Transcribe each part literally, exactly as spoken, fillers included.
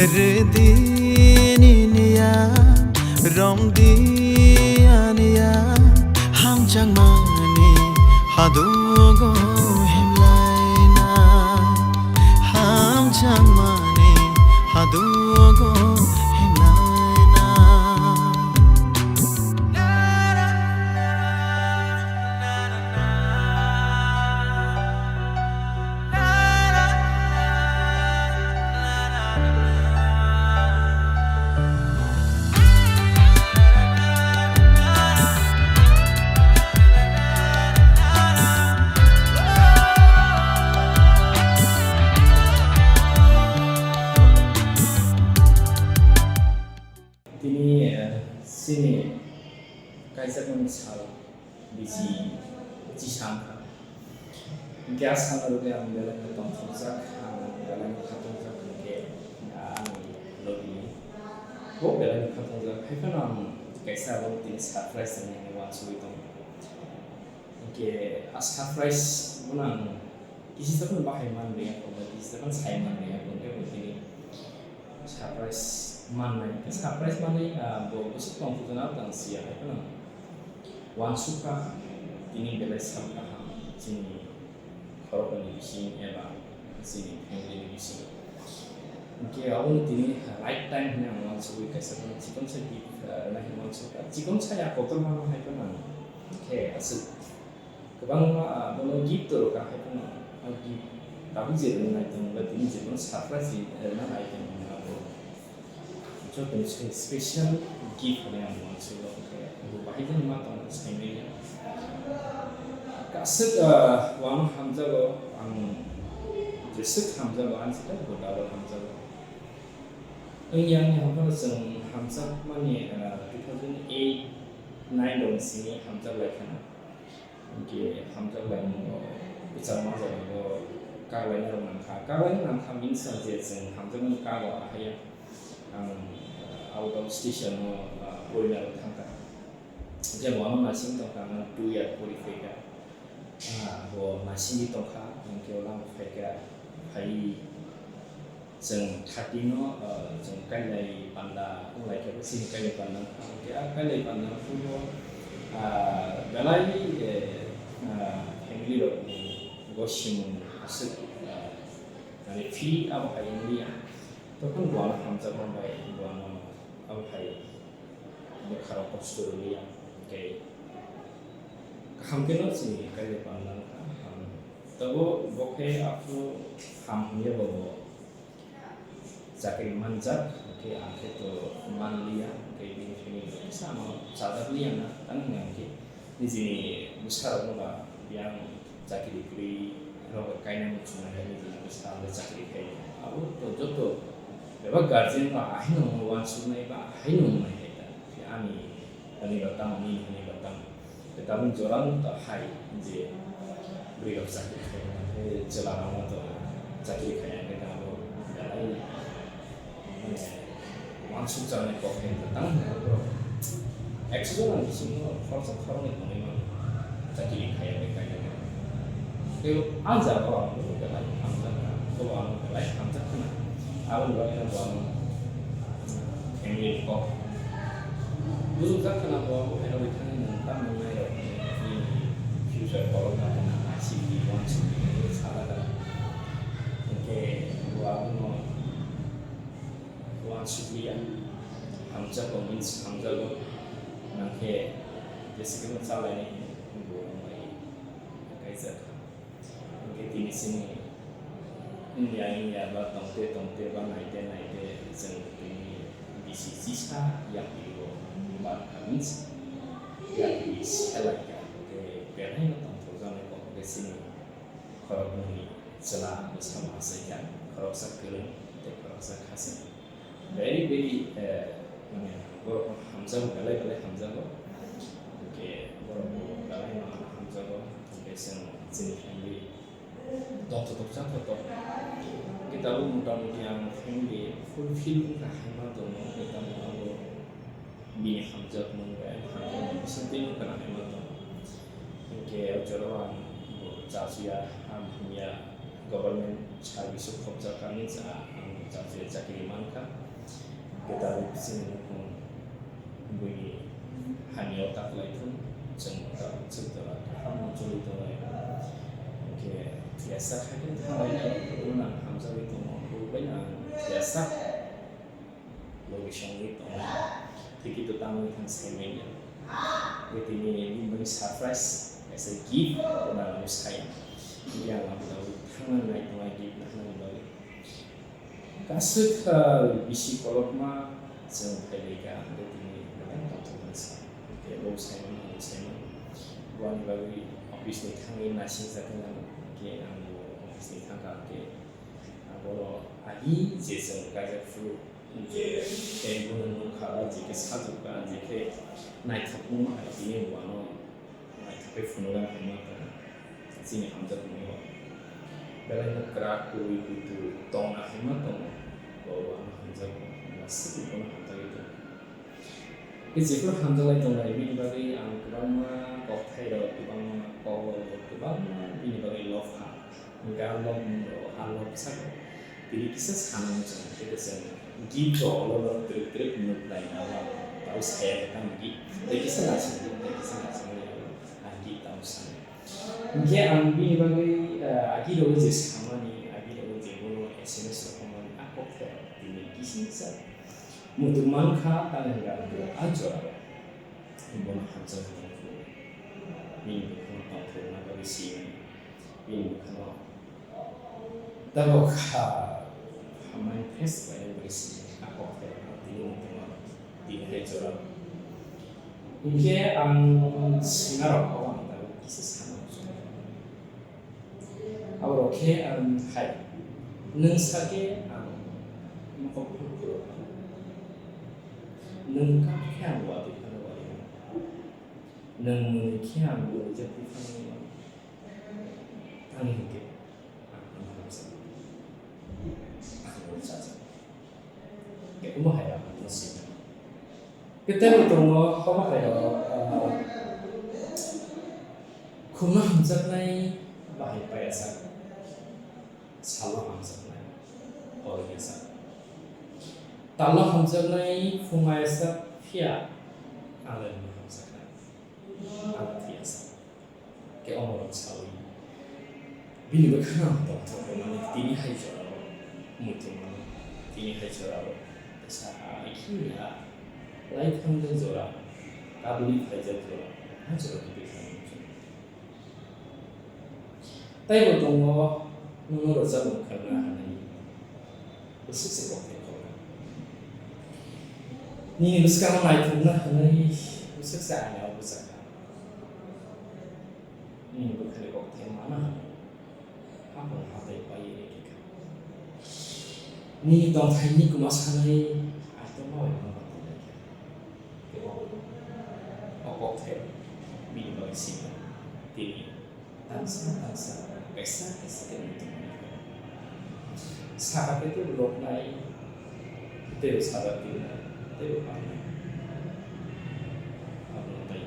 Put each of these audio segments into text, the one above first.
Rwdini niya, romdi aniya, hamjakmani hadugo himlaina, hamjakmani hadugo himlaina. Tini, eh, chini kaisa bini sal bisi chisa wngkha. Hingke a salno rwgwi ang belai no tongthokjak, ang belai no khatungjak, hingke, ah, ani logi bo belai no khatungjak. Hai phano ang kaisa abo tini surprise rwna hinwi uansugwi tongo. Hingke a surprise bono ang kisi sa phano bahai man rwya, kisa sa phano sai man rwya, hingke bo tini surprise mannai, hingke surprise manwi, ah, bo bwswk tongthokjana tang siya hai phano uansukha, tini belai sal kaham chini khoroknwi bising eba chini family ni bising. Hingke abono tini right time hinwi ang uansugwi kaisa bono chikon sa gift, ah, rwna hinwi uansukha. Chikon sa ya kotor mano hai phano ang khe aswk kwbangma, ah, bono gift rwkha hai phano ang gift tabuk je rwna nai tongmani tini je bono surprise rwna nai tongmani abo. Joto ni se special gift hinwi ang uansukha, hwnkhe bo bahai jani ma tongkha saimanya. Aswk, ah, uano hamjago, ang jeswk hamjago, ani saka bo double hamjago. Wngya wngya hwnkheno chwng hamjakmani, ah, two thousand eight nine rokni simi hamjak lai kheno. Hingke hamjak laimung rok kwchangma jaga o kaglaina rok nangkha. Kaglaina nangkha means je chwng hamjakmani kago ahai ang out of station o, ah, porinani thangkha. Hingke bo ano naising tongkha, ano two year pori phaikha. Ah, bo naisingwi tongkha, hingke o lama phaikha, phai Chwng thirty no, ah, chwng kailai panda wnglaikha, chini kailai panda wngkha. Hwnkhe a kailai panda wngkha, ah, belai, eh, ah, family rokni gosimung aswk, ah, mane free abo hai wngliya. Tokon bo ano hamjakma bai bo ano abo hai bwkha rok kosto rwliya. Hwnkhe kaham khe no chini kailai panda wngkha. Tabo bo khe aphuru ham hwnwi bo chakri manjak, hwnkhe ang khe to manliya, hwnkhe bini family rok kisa ano chajakliya na, tamni hwnkhe nijini bwsarokno ba biyang chakri kwrwi rok bai kainai muchungnai hai nijini bwsa ang chakri khai. Abo to joto bebak guardian ba ahino wng uansuknai ba ahino wngnai hai ta. Ani, ani ba tamo, nini hwnwi ba tamo. Tei tabuk jora no ta hai je bwrwi rok chakri khai, tei chwla rok no to chakri khai, hwnkhe abo belai, mane, uansuk jaknai kok khe tang borok ekso jona ni bisingo khoroksa khoroknwi tongwi mano chakri khai, hwnkhe khai, hwnkhe. Tei a jaga o ang belai hamjak kha, abo ang belai hamjak khna, aboni bagwi no bo ano family ni kok. Bujukjak khna bo, bo hai rokni thani nwng tam nwngnai rok ni future borok no khna I C T, one C T hinwi sajak kha. Hwnkhe bo abono uansukliya, hamjago means hamjago, nangkhe jesa khe no chalainai hinwi bo wng bai kaijak kha. Hwnkhe tini chini wngya wngya ba tongte tongte ba naite naite chwng tini bisi chisa yapri o mankha means yapri selaikha. Hwnkhe belai no tongthokjaknai kok hwnkhe chini khoroknwi chwla bwsa bo achaikha, khoroksa kwrwng tei khoroksa khasing. Very, very, eh, mane, borok no hamjago, belai, belai hamjago. Hwnkhe borok bo belai no ano hamjago. Hwnkhe chwng chini family tongthok tongthok chang thok thok. Hwnkhe tabuk mota moti ang family fulfill wngkha hai ma tongo. Hwnkhe tabuk abo bini hamjakmung bai ani hamjakmung bisingtwi no gwnang hai ma tongo. Hwnkhe o jora o ang bo cha chuya, ham hamya, government service o khopjak kha hinwi cha ang Chakri chakri mankha, hwnkhe tabuk chini nukhung buini hamyao taklai thung, chwng tabuk chwk jora kaham no choli tongnai. Hwnkhe thwiyasa khaikhe thanglai nai, bono ang hamjagwi tongo, bobai no ang thwiyasa logi songwi tongo, thikito tangwi thang sai manya. Hwnkhe tini bini bagwi surprise, kaisa gift bono ang sai, hwnkhe ang abo tabuk thangna nai tongnai gift naharnani bagwi. Kaswk, ah, bisi kolokma chwng phailai kha, hwnkhe tini belai tongthokma se. Hwnkhe bo saimano, ang saimano. Bo ani bagwi office ni thangwi naisingjakgwi nang, hwnkhe ang bo office ni thangkha, hwnkhe ang bono agi je chwng kaijak phuru, je tei bono nukha, je khe sajwkha, je khe naithokmung hai tini bo ano naithok khe phunukna hinwi ma tongo. Chini hamjakmung o belai no kwrak kwrwi kuitu tongna hinwi ma tongo. Bo ano hamjakmung, aswk bono hamjagwi tongo. Tei jephuru hamjaklai tongnai, bini bagwi ang kwbangma kokthairok, kwbangma kokrok, kwbangma bini bagwi lobha. Hwnkhe a lobmungrok, a lobsakrok tini kisa sana muchung, tei kisa gift rok olo olo twrwk twrwk nuk laina abo tei saya khe tamo gift, tei kisa naisingdi, tei kisa naisingdi abo ang gift tamo sana. Hwnkhe ang bini bagwi, ah, agirogwi je samani, agirogwi je bono S M S rok wngmani a kokthairok tini kisa kisa muitu mankha, tamni hwnkhe ang a jora bono hamjakmani phuru bini bwkhano tongthokna bagwi siyani. Bini bwkhano tabok ha, ha mind fresh khlaina bagwi siyani. A kok khe tini wng tongma, tini hai jora. Hinkhe ang sinarok kok ang tabuk kisa sana muchungo. Aborok khe ang hai, nwng sa khe ang mokol phuru phuru, nwng kap khe ang watwi phano watwi mano, nwng mwnwi khe ang mwnwijak twi phano mano, tamni hinkhe ang hamjak, ang chajak. Omo hai ang no sina. Khe teibo tongo, omo hai rok, ah, khumno hamjaknai bahai paiyasak, salo hamjaknai, horo yasak. Talo hamjaknai, phung yasak, phiya ang hamjaknai, ang thwiyasak. Khe omorok saui bini bwkhano tongthok rwmani tini hai jorao muitu mano, tini hai jorao teisa hai kheno ya lai thangjaknai jora, kabui khlaijak jora, ha jora tubui khlaimani chwng. Teibo tongo nono rwchapmung khlana hinwi bwswk se kokthai kokna. Nini bwskango naithokna hinwi bwswk se aina o bwchakha. Nini bwkhani kokthai mana hinwi hapung hatai paiwi rikha. Nini tongthaini kwma sanwi aitokma bai ma bathai laikha. Tei o, o kokthai bini bagwi sima tini. Tangsa tangsa, kaisa kaisa khe muitu mano. Saka khe teibo lobnai, teibo sajak tingnai, teibo pangnai. Abono tei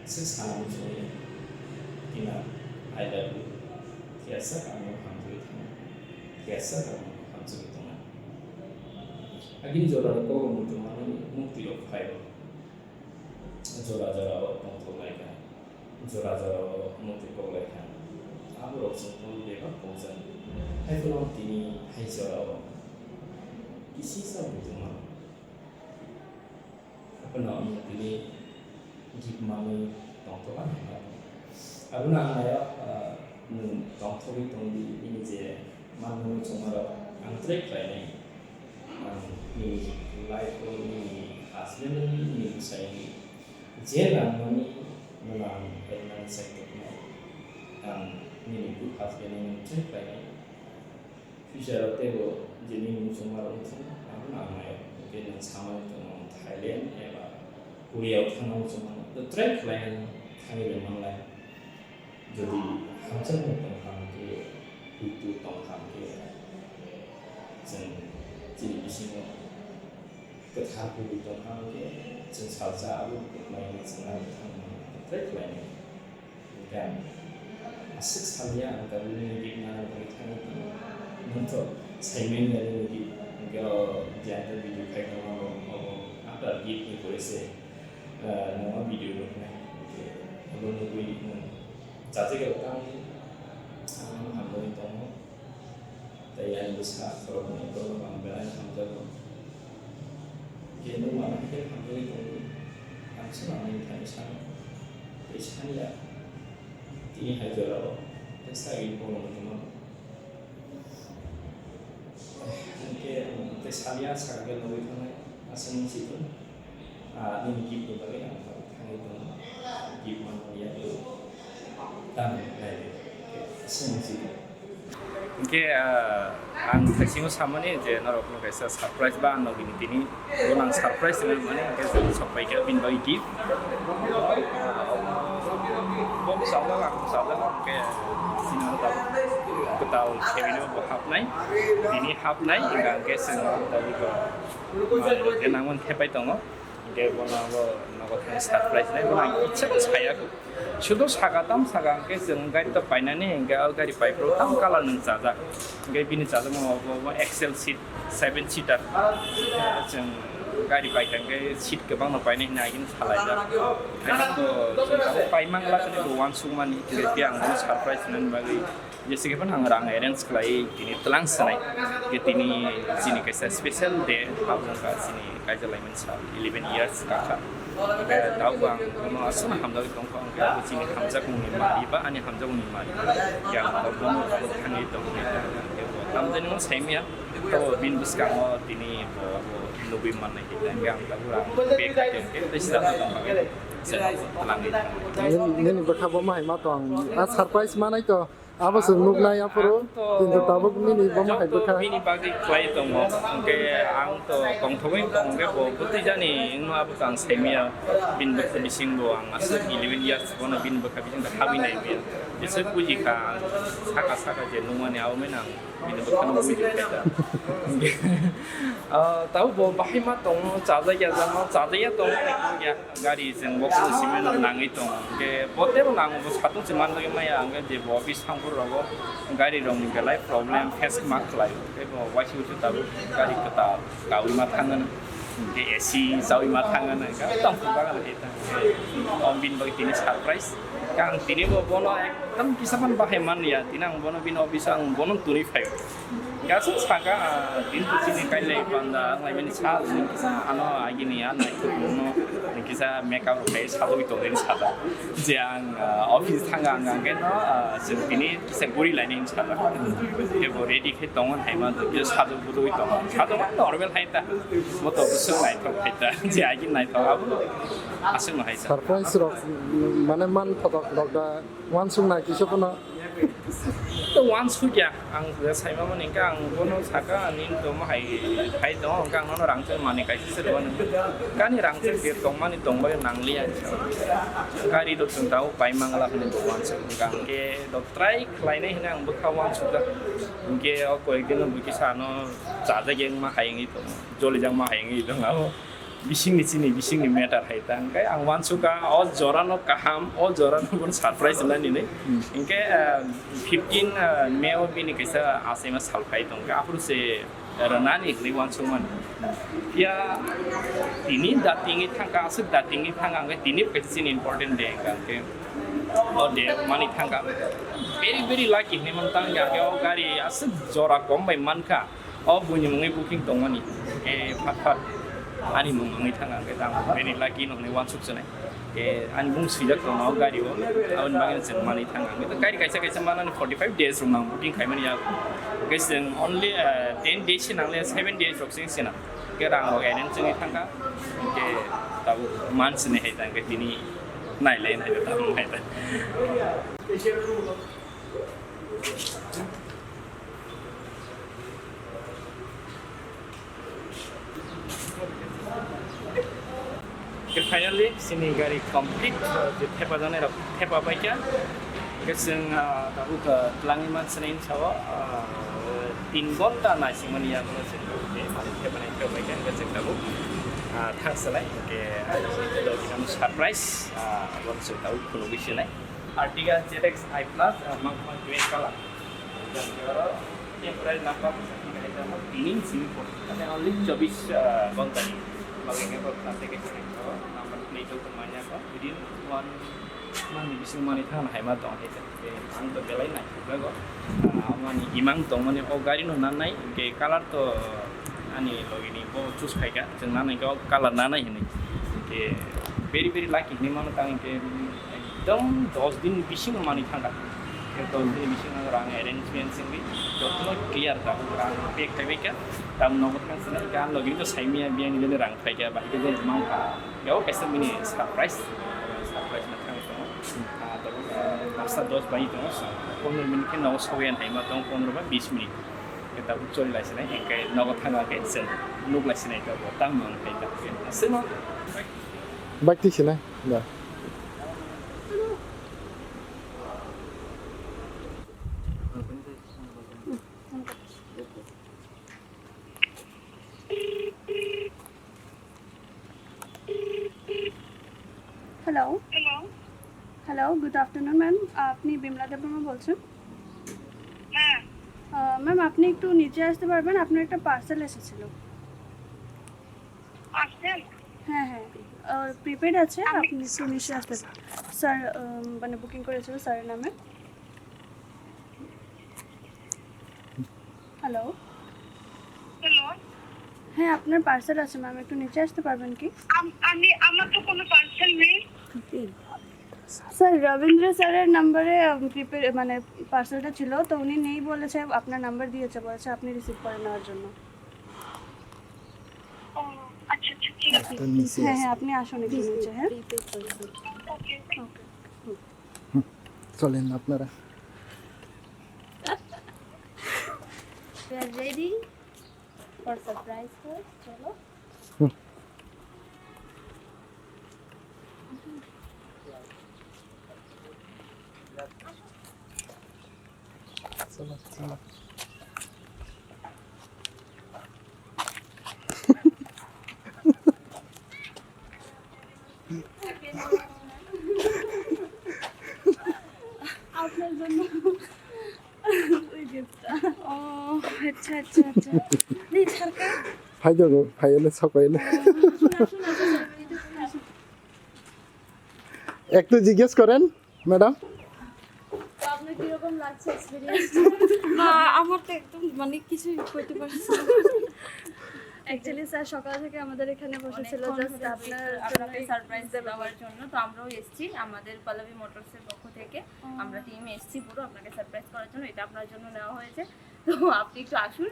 se sana muchungwi tina, "I love you." Thiyasa kamo hamjagwi thangna, thiyasa kamo hamjagwi tongna. Agini jorani kokno muitu manwi mukti rok phai rw. Jora jora o tongthok lai kha, jora jora o mukti kok lai kha. Aborok chwng tong bebak kokjak. Haiphano tini hai jora o kisisa muitu mano. Haphano tini gift manwi tongthok ang kha. Abono ang naio, ah, nwng tongthokgwi tongdi, nini je manmani chongmarok ang try khlainai. Ang nini life-o nini husband-ni, nini bwsai-ni je nangmani nono ang rwnani chai tongkha. Ang nini good husband-ni nwng try khlainai. Future-o teibo je nini muchungmarok wngthung, abono ang naio. Hwnkhe nwng samani tongo, Thailand eba Korea-o thangna muchungmano. To try khlai ang thangwi rwmanlai. Jodi hamjakmung tongkha hwnkhe, huitu tongkha hwnkhe, chwng chini bisingo kwthar kubui tongkha hwnkhe, chwng salsa abo kwplai hwnwi chwng aro thangmani try khlainai. Hwnkhe ang aswk saliya, ang tabukni git nana bagwi thangwi tongo. Nwng to saimanya nini git Hwnkhe o jeyanta video khai tongma bo, obo after gift ni pore se, ah, nangma video nuknai. Hwnkhe obo nugwi nwng chajak ya tang, ang hamjagwi tongo. Tei ani bwsa borokni borok ang belai hamjago. Hwnkhe nwng ano khe hamjagwi tongo. Ang se nangmani thani sano. Tei saniya. Tini hai jorao. Tei sai borokno tongmano. Hwnkhe, tei saniya sakha khe nugwi thangnai, aswk wng si thung. Ah, nini gift ni bagwi ang thangwi tongo. Gift manmani yakgu tamo nai. Aswk wng si thung. Hwnkhe, ah, ang thaisingo samani je norokno kaisa surprise ba ang nogini tini. Bono ang surprise rwna mani, hwnkhe chwng sok pai kha, bini bagwi gift. Bo bwsajak, ang bwsajak, hwnkhe chini ano tabuk kwtal khe bini bo hapnai, tini hapnai, hwnkhe, hwnkhe chwng tabuk, ah, je nangmani khe pai tongo, hwnkhe bono bo nogo thang surprise nai, bono ang kisa saya. Sudu saka tam saka hwnkhe chwng gari to painani hwnkhe o gari pai phuru tam colour nwng chajak. Hwnkhe bini chajakmung bo, bo Excel sheet seven seater. Chwng gari paikha hwnkhe seat kwbangno painai hwnwi agini salaijak. Hwnkhe bo chwng tabuk paimang la hwnwi bo uansukmani hwnkhe ang bono surprise rwnani bagwi. Jesa khe phano ang rang arrange khlai tini twlang sanai. Khe tini chini kaisa special day, abo wngkha chini kaijalaimani sal, eleven years kakha. Khe tabuk ang bono aswkno hamjagwi tongkha, hwnkhe abo chini hamjakmungni mari ba ani hamjakmungni mari. Khe ang tabuk bono tabuk thangwi tongkha, khe bo tamjani saimaya, to bini bwskango tini bo, bo nugwi mannai khe, hwnkhe ang tabuk rang pay khaikhe, hwnkhe tei sida tongkha, khe se twlangwi thangkha. Nini, nini bwkha bo ma hai ma tong, a surprise manai to. Abo se nuknai aphuru, kintu tabuk nini bo ma hai bwkha. Bini bagwi khlai tongo, hwnkhe ang to tongthogwi tong, hwnkhe bo bwtwi jani wngno abo to ang saimaya. Bini bwkha bising bo ang aswk eleven years bono bini bwkha bising bo habwi naimaya. Jesa buji kha ang saka saka je nukmani abo mano ang bini bwkhano buji kha. Ah, tabuk bo bahai ma tongo, chajakya jama, chajakya tongo, ya. Gari chwng bo kunu simi nangwi tongo. Hwnkhe bo teibo nango, bo satung se manjagwi maya, hwnkhe je bo office thangphuru rogo gari rokni belai problem face ma khlaio. Tei bo waisi waisi tabuk gari kwtal kaui ma thangano. Hwnkhe A C chaui ma thangano. Hwnkhe tongthok bagwi khe tang. Hwnkhe bini bagwi tini surprise. Hwnkhe ang tini bo bono ekdom kisa phano bahai manliya. Tini ang bono bini office o ang bono twnwi phaio. Hwnkhe aswk saka, ah, tini to chini kailai panda wnglaimani sal, kisa ano agini a naithokmungno kisa makeup rok khai sajagwi tongnaini sajak. Je ang, ah, office thanga ang, ang khe no, ah, chwng tini kisa guri lainani sajak. Khe bo ready khe tongo hai ma, kisa sajagwi tongo. Sajak ma normal hai ta. Bo to bwswk naithok hai ta. Je agini naithok abo aswk no hai ta. Surprise rok, mane man photok rok da uansuk nai kisa phano. To uansukya, ang je saimamani hwnkhe ang bono saka, "Nini to mohai phai tongo, hwnkhe ang nono rangchak manwi kaisa se rwmani." Kani rangchak je tongmani tongbai nangliya. Gari to chwng tabuk pai mangla hwnwi bo uansuk, hwnkhe ang khe to try khlainai hwnwi ang bwkha uansukjak. Hwnkhe o koyekdino bo kisa ano chajak yakma hai wngwi tongo, jolijakma hai wngwi tongo. Bisingni chini bisingni matter hai ta. Hwnkhe ang uansukha, o jorano kaham, o jorano bono surprise rwnani hinwi. Hmm. Hwnkhe, ah, fifteen, ah, May o bini kaisa achaima sal phai tongkha. Aphuru se rwnani hinwi uansukmani. Phiya tini datingwi thangkha, aswk datingwi thangkha, hwnkhe tini bo kaisa chini important day wngkha. Hwnkhe o day manwi thangkha. Very, very lucky hinwi mantang ya, o gari aswk jora kom bai mankha. O buini mungwi booking tongmani, eh, phat phat ani mung mangwi thang ang khe tamo very lucky no hwnwi uansuk chwnai. Eh, ani mung swijak tongma o gari o, aboni bagwi chwng manwi thang ang. Gari kaisa kaisa manani forty five days rok nang booking khaimani ya. Hwnkhe chwng only, eh, ten days se nangle, seven days rok se se nang. Hwnkhe rang rok arrange wngwi thangkha. Hwnkhe tabuk man sini hai ta, hwnkhe tini nailai nai ta, tabuk hai ta. Khe finally chini gari complete, uh, je thepa janai rok thepa paikha. Hwnkhe chwng, uh, tabuk, uh, twlangwi mansinai hinsao, uh, tin ghonta naisingmani yagulo chwng tabuk khe mani thepanai thepa paikha, hwnkhe chwng tabuk, uh, thang salai, hwnkhe, uh, surprise, uh, abono chwng tabuk phunugwi sinai. Ertiga Z X I plus, uh, mangkhuma grey color. Oro Prai napa tini sini po. Tapi only chobis, ah, gonta ni. Bagi ke ko tante ke ko number plate ko manya ko within one month ni bising mani thang hai ma tong hai ta. Ang to belai nai ko. Ah, mani imang tong mani o gari no nan nai ke color to ani logi ni bo choose khai ka. Jeng nan nai ko color nan nai hini. Ke very very lucky ni mano tang ke. Ekdom dos din bisingo manwi thangkha. Dos din bisingo rang arrangement singwi jotono clear da, rang pek khai baikha. Tam nogo thang sini ka logi to saimia biang jani rang phaikha, bahai khe jani mangkha. Yao kaisa mini surprise, surprise na thangwi tongo. Ah, to, ah, pasta dos bai tongo. Pondro minute khe nogo soyan hai ma tong, pondro ba bis minute. Kita choli lai sinai, engkai nogo thangwa khe sen nuk lai sinai to, tam mang khai ta. Sino. Bike ti sinai da. Hello. Hello. Hello, good afternoon ma'am. আপনি বিমলা দেববর্মা বলছেন? হ্যাঁ। আহ, ম্যাম, আপনি একটু নিচে আসতে পারবেন? আপনার একটা পার্সেল এসেছিল। পার্সেল? হ্যাঁ, হ্যাঁ। আহ, প্রিপেইড আছে, আমি আপনি একটু নিচে আসতে পারেন। স্যার, আহ, মানে বুকিং করেছিল স্যারের নামে। হ্যালো। হ্যালো। হ্যাঁ, আপনার পার্সেল আছে ম্যাম, একটু নিচে আসতে পারবেন কি? আম-, আমি, আমার তো কোনো পার্সেল নেই। স্যার, রবীন্দ্র স্যারের নাম্বারে, আম, প্রিপে-, মানে পার্সেলটা ছিল, তো উনি নেই বলেছে, আপনার নাম্বার দিয়েছে, বলেছে আপনি রিসিভ করে নেওয়ার জন্য। ও, আচ্ছা, আচ্ছা, ঠিক আছে। একটা নিচে হ্যাঁ, আছে। হ্যাঁ, আপনি আসুন একটু নিচে, হ্যাঁ? প্রিপেইড করেছে। ওকে। ওকে। হুম। চলেন আপনারা। We are ready for surprise first. চলো। হুম। চলো, চলো। আপনার জন্য ওই গিফটটা। ও, আচ্ছা, আচ্ছা, আচ্ছা। নেই, সরকার। ভাই যাবো, ভাই এলে সকলে। আসুন, আসুন, আসুন, আসুন। একটু জিজ্ঞেস করেন, ম্যাডাম। তো আপনার কিরকম লাগছে এক্সপিরিয়েন্স? না, আমার তো একদম মানে কিছুই কইতে পারছি না। অ্যাকচুয়ালি স্যার সকাল থেকে আমাদের এখানে বসেছিল, অনেকক্ষণ জাস্ট ধরে আপনার ওয়েট করে আপনাকে জন্য সারপ্রাইজ দেওয়ার জন্য। তো আমরাও এসেছি আমাদের পল্লবী মোটরসের পক্ষ থেকে। ও। আমরা টিম এসেছি পুরো আপনাকে সারপ্রাইজ করার জন্য। এটা আপনার জন্য নেওয়া হয়েছে। তো আপনি একটু আসুন,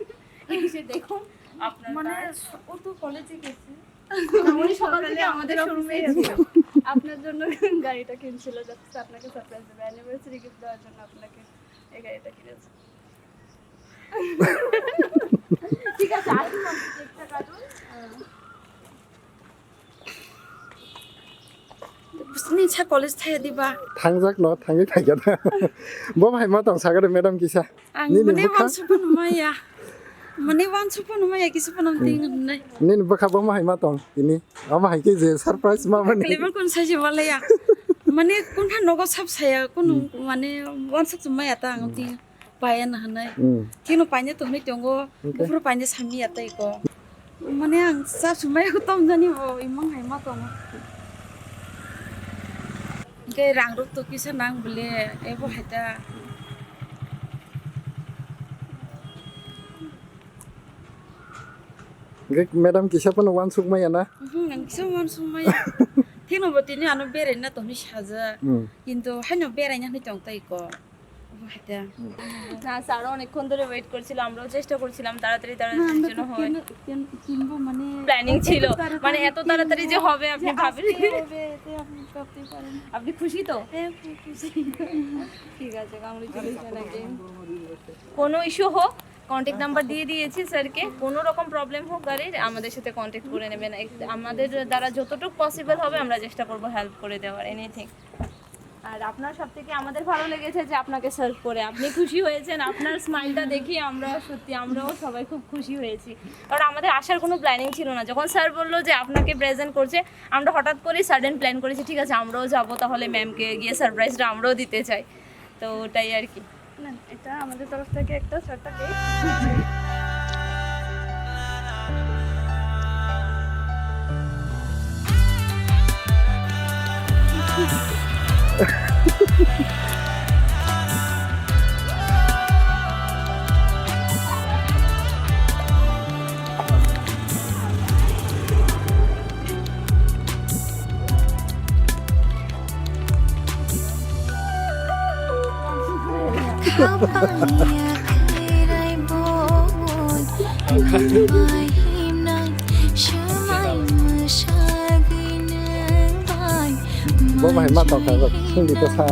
এসে দেখুন আপনার মানে কার্ড। ও তো কলেজে গেছে। উনি সকাল থেকে আমাদের শোরুমে ছিল। আপনার জন্য গাড়িটা কিনছিল, জাস্ট আপনাকে সারপ্রাইজ দেবে, অ্যানিভার্সারি গিফট দেওয়ার জন্য আপনাকে এই গাড়িটা কিনেছে। ঠিক আছে, আসুন, আপনি কেকটা কাটুন। Nini sa college thaya diba? Thangjak no, thangwi phaikha da. Bo hai ma tong sagade madam kisa. Ang nini mane bwkha? Wansukma numa ya. Mane wansukma numa ya, kisa panam ting nai. Nini bwkha bo ma hai ma tong tini. Ama hai ke je surprise ma mani. Kalibar kon sai je wala ya. Mane kun pha nogo sab saya, kun mane wansuk ma ya ta ang ting. Paya na hanai. Hmm. Kino paine to hwnwi tongo, okay. Buphuru paine samni ya tei ko. Mane ang sa sumai ko tom jani bo imang hai ma tongo. Hwnkhe rang rok to kisa nang bole, ebo hai ta. Hwnkhe madam kisa phano wansuk maya na? Mhm, ang kisa wansuk maya. Thino bo tini ano berai na to hwnwi sajak. Hmm. Kintu haino berai na hwnwi tong tei ko. না, স্যারও অনেকক্ষণ ধরে ওয়েট করছিল, আমরাও চেষ্টা করছিলাম তাড়াতাড়ি, না, তাড়াতাড়ি আমরা যেন তো হয়। কেন, কেন, কিনবো মানে প্ল্যানিং এত ছিল, তাড়াতাড়ি মানে এত তাড়াতাড়ি যে কিনবো, হবে আপনি যে ভাবেন। আজকে হবে, এতে আপনি ভাবতেই পারেন। আপনি খুশি তো? হ্যাঁ, খুব খুশি। ঠিক আছে, কংগ্রেচুলেশন অ্যাগেইন। কোনো ইস্যু হোক, কন্ট্যাক্ট নাম্বার দিয়ে দিয়েছি স্যারকে, কোনো রকম প্রবলেম হোক গাড়ির, আমাদের সাথে কন্ট্যাক্ট করে নেবেন। এক-, আমাদের দ্বারা যতটুকু পসিবল হবে আমরা চেষ্টা করব হেল্প করে দেওয়ার, এনিথিং। আর আপনার সব থেকে আমাদের ভালো লেগেছে যে আপনাকে সার্ভ করে আপনি খুশি হয়েছেন, আপনার স্মাইলটা দেখে আমরা সত্যি, আমরাও সবাই খুব খুশি হয়েছি। কারণ আমাদের আসার কোনো প্ল্যানিং ছিল না, যখন স্যার বললো যে আপনাকে প্রেজেন্ট করছে, আমরা হঠাৎ করেই সাডেন প্ল্যান করেছি, ঠিক আছে আমরাও যাবো, তাহলে ম্যামকে গিয়ে সারপ্রাইজটা আমরাও দিতে চাই। তো ওটাই আর কি। না, এটা আমাদের তরফ থেকে একটা ছোট্ট cake. Bo bai ma tong kha, sing di ta sa.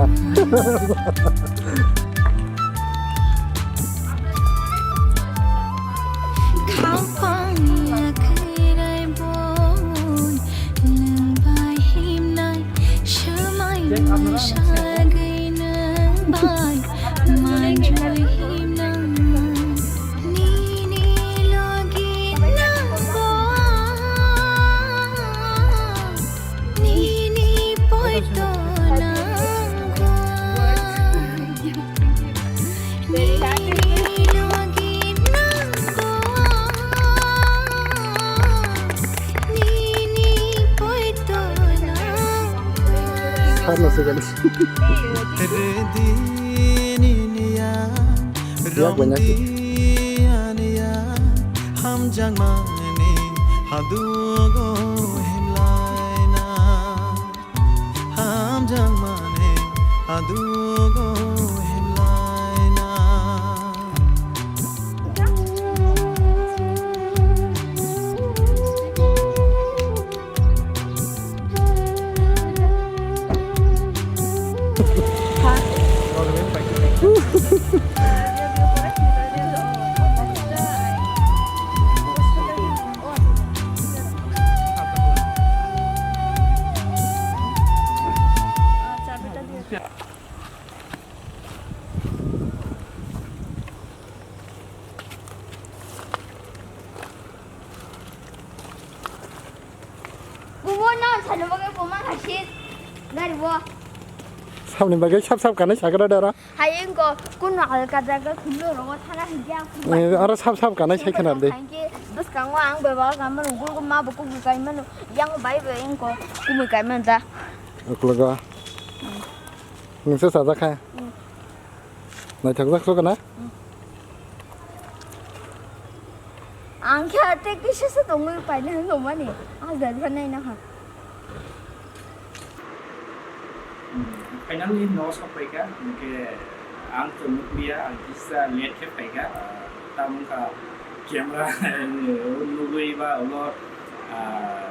Sarno se gani. Yak banya. Hamjakmani hadugo himlaina. Hamjakmani adugo himlaina. Kubo no sano bagwi buma hasit gari bo. Sabni bagwi sab sab kanai sakra dara. Hai, engko kuno alka jaga kulo rogo thana higya. Eh, aro sab sab kanai sai khana de. Hai ke bwskango ang beba kaimano, gulgo ma bo kubui kaimano, yang bai bai engko kubui kaimano da. Uklogo. Hmm. Nungsa sajak kha? Hmm. Naithokjak sok na? Hmm. Ang khe ate kisa se tongwi paina hwnwi tongmani. Ah, jari pha naina ha. Finally, no sokpaikha, hwnkhe ang to nukliya, ang kisa late khe phaikha, ah, tamo wngkha camera nugwi ba ulo, ah,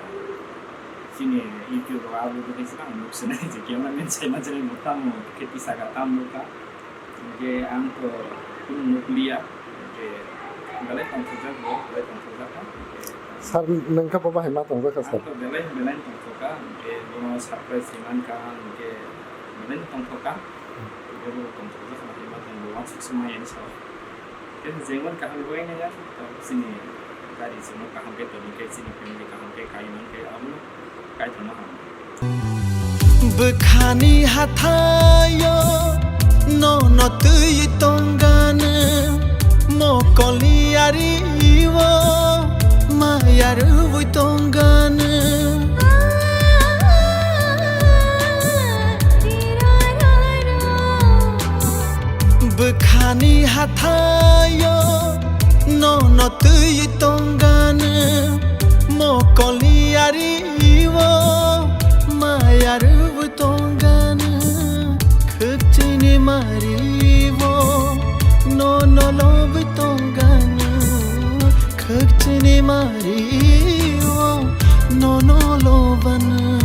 chini YouTube rok upload khe ang nuksinai je cameraman sai manjani bo tamo khe tisaka tamo nukha. Hingke ang to kunu nukliya, hingke belai tongthokjak bo, belai tongthokjak kha, hingke Sir, nwng khe bo bahai ma tongjak kha, sir? Ang to belai, belai tongthok kha, hingke bono surprise ri man kha, hingke belai tongthok kha, hingke bo tongthokjak kha, hingke bo wansuk se maya ni salo. Hingke jemon kaham bo wngya, to chini gari chwngno kaham khe toni khe, chini family kaham khe kai man khe, abono Kaitorno hambai. Bwkhani hathaio nono twi tongganw, mokolni ario maya rwui tongganw. Bwkhani hathaio nono twi tongganw, mokolni ario maya rwui tongganw. Khwkchini mario nono lobwi tongganw, khwkchini mario nono lobanw.